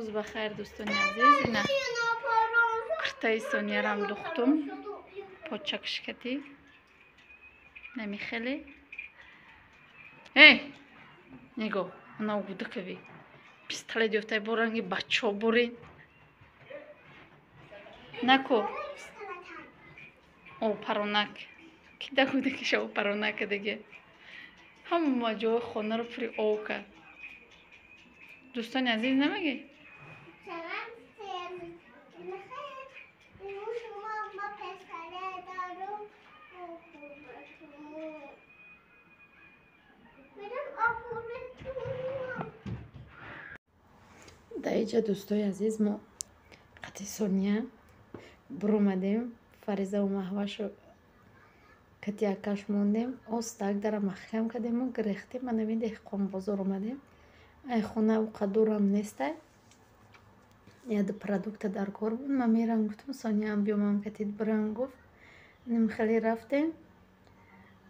Рӯз ба хайр, дӯстони азиз. Ина куртаи Сонярам духтум, почакшкати намихеле. Э, нигоҳ, ана гудакави пистолет ёфтай, бо ранги бачо бурин нако о паронак ки да гудакиша о паронака диге ҳама ҷои хонаро пури ов кард. Дӯстони азиз, намегӣ? Дар иҷа, дӯстои азиз, мо қати Сония буромадем, Фаризаву Маҳвашу кати акаш мондем, остак дара маҳкам кардему гирехтем, манами деҳқонбозор омадем. Ай хона уқа дурам нестай, яду продукта дар кор буд. Ман мерам гуфтам, Соняам биёмам катид бирам гуфт. Ним хеле рафтем.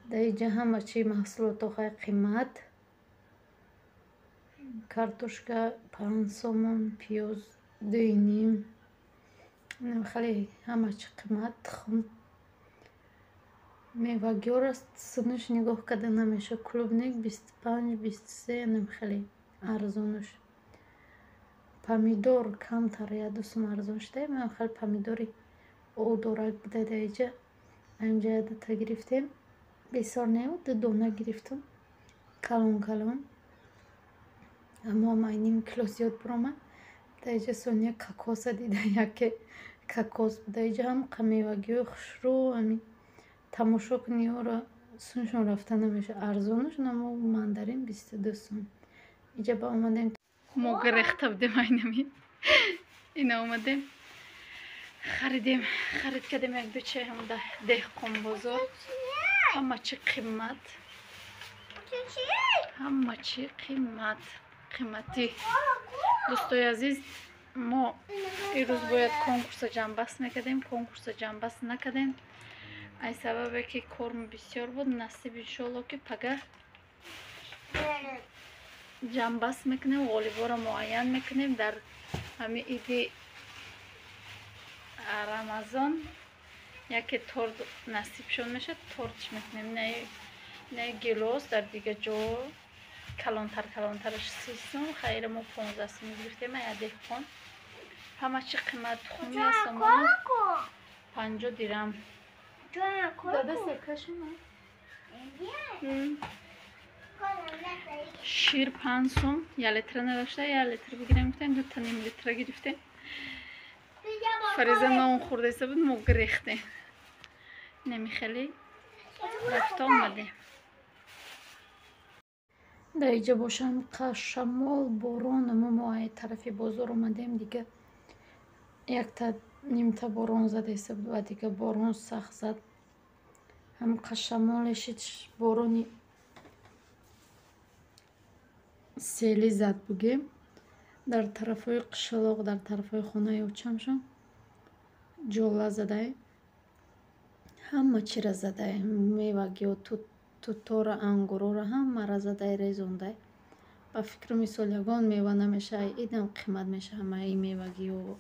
Дар иҷа ҳама чи маҳсулото хай қимат. Картошка 5 сомон, пиёз 2,5. Ним хеле ҳама чи қимат, тухм. Мевагиёро сунуш нигоҳ карда намешавад. Клубник 25, 23, ним хеле арзонуш. Помидор камтар 1-2 сум арзон шуда. Ман хеле помидори одорак буда дар иҷа. Инҷа якдута гирифтем. Бисёр не, ду дона гирифтам. Калон калон. Аммо ай ним кило зиёд биромад. Дар иҷа Сония кокоса дида, яке кокос буда. Иҷа ҳам мевагиҳои хушрӯ, ами тамошо кунӣ ора суншон рафта намешавад. Арзонуш намо мандарин 22 сум. Иҷа ба омадем. Мо гирехта будем айнами. Ина омадем. Харидем, харид кардем як ду чай ҳам дар деҳқонбозор. Ҳама чи қимат. Ҳама чи қимат. Қиматӣ. Дӯстои азиз, мо ирӯз бояд конкурса ҷамъбаст мекардем, конкурса ҷамъбаст накардем. Ай сабабе ки корм бисёр буд, насиб иншоалло ки пага ҷамъбаст мекунем, ғолиборо муайян мекунем дар ҳами иди Рамазон. Яке торт насибшон мешавад, тортш мекунем. Не гелос дар дига ҷо калонтар калонтараш 30 сум, хайра мо 15 сум гирифтем ая деҳқон. Ҳама чи қимат, тухми сомону 50 дирам. Дада секашона. Шир 5 сум, 1 литра надошта, 1 литр бигирем гуфтем, дута ним литра гирифтем. Фариза нон хӯрдаиста буд, мо гирехтем. Намихеле рафта омадем. Дар иҷа бошам шамол, борон, мо ай тарафи бозор омадем, дига якта нимта борон задаиста буд ва дига борон сахт зад. Ҳамқа шамоле шид, борони селӣ зад бугем. Дар тарафҳои қишлоқ, дар тарафҳои хонаи очамшон ҷола задай. Ҳама чира задай. Мевагиҳо, тутора, ангурора ҳамаро задай, резондай. Ба фикру мисол ягон мева намешавад, идам қимат мешавад ҳамаи мевагиҳо,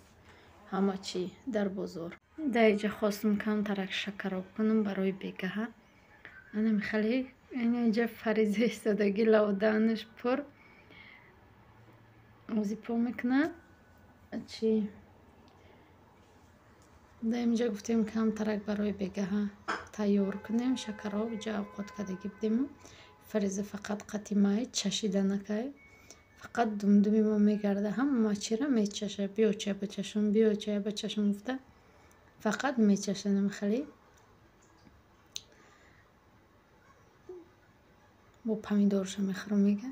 ҳама чӣ дар бозор. Дар иҷа хостум камтарак шакароб кунам барои бегаҳа. Анам хеле ина иҷа Фариза истодагӣ, лавданаш пур. Ози по мекунад. Чи дар инҷа гуфтем камтарак барои бегаҳа тайёр кунем шакароб, иҷа авқот кардагӣ будему. Фариза фақат қати май чашида накай. Фақат думдуми мо мегарда, ҳама чира мечаша. Биё чай бичашам, биё чай бичашам гуфта фақат мечашанам хеле. Бо помидорша мехӯрам мега.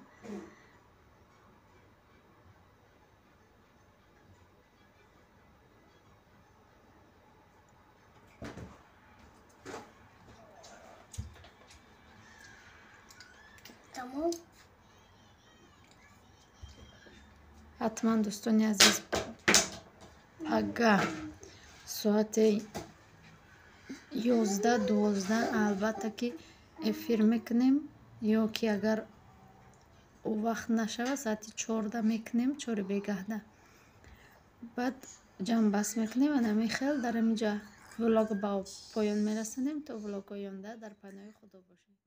Тамом. Ҳатман, дӯстони азиз, пага соати 11, 12 албатта ки эфир мекунем, ё ки агар он вақт нашавад, соати 14 мекунем, 4 бегаҳда. Баъд ҷамъбаст мекунем. Анами хел дар ҳаминҷа влог ба поён мерасонем. То влогҳои оянда дар паноҳи Худо бошед.